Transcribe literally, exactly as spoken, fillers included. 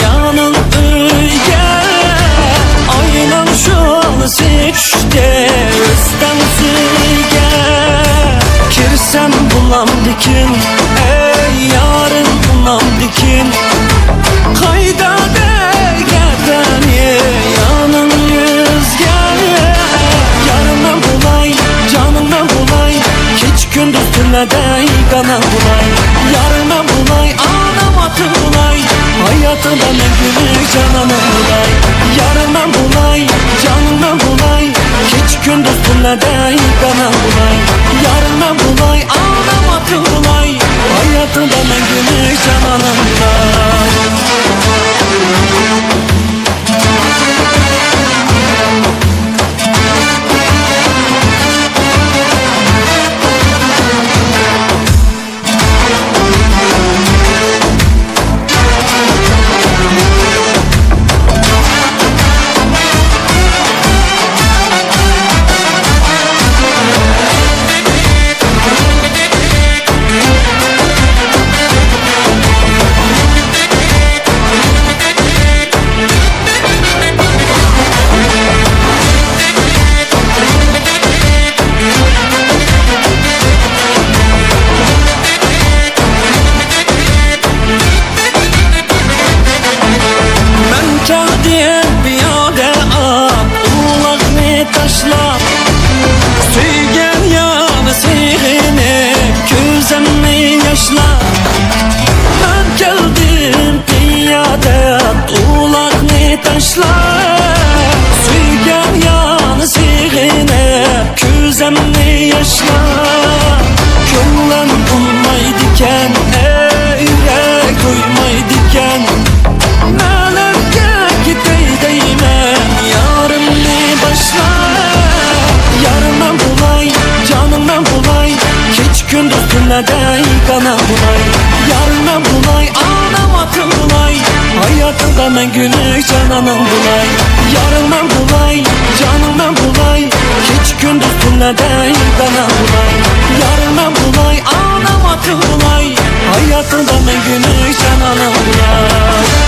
يانىڭ ئۆيگە، ئاينىڭ شولىسى چۈشتى ئۆستەڭسىگە. كىرسەم بولامدىكىن، ئەي يارىم ئۇنامدىكىن، قايدا دەيگەن يانىڭ يۈزگە. يارىم مەن بولاي، جانىم مەن بولاي، كېچە كۈندۈز تۈنلەردە ئىگانەڭ بولاي. يارىم مەن بولاي، ئانام ئاتىم بولاي، ھاياتىڭدا مەڭگۈلۈك جانانىڭ بولاي. يارىم مەن بولاي، جانىم مەن بولاي، كېچە كۈندۈز تۈنلەردە ئىگانەڭ بولاي. يارىم مەن بولاي، ئانام ئاتىم بولاي، ھاياتىڭدا مەڭگۈلۈك جانانىڭ بولاي. مەن كەلدىم پىيادە ئات ئۇلاغنى تاشلاپ، سۆيگەن يارنى سېغىنىپ كۆزۈمنى ياشلاپ. مەن كەلدىم پىيادە ئات ئۇلاغنى تاشلاپ، سۆيگەن يارنى سېغىنىپ كۆزۈمنى ياشلاپ. كۆڭلۈم ئۇنىمايدىكەن، ئەي يۈرەك تويمايدىكەن، نەلەرگە كېتەي دەيمەن يارىمنى باشلاپ. يارىم مەن بولاي، جانىم مەن بولاي، كېچە كۈندۈز تۈنلەردە ئىگانەڭ بولاي. يارىم مەن بولاي، ئانام ئاتىم بولاي، ھاياتىڭدا مەڭگۈلۈك جانانىڭ بولاي. يارىم مەن بولاي، جانىم مەن بولاي، كېچە كۈندۈز تۈنلەردە ئىگانەڭ بولاي. يارىم مەن بولاي، ئانام ئاتىم بولاي، ھاياتىڭدا مەڭگۈلۈك جانانىڭ بولاي.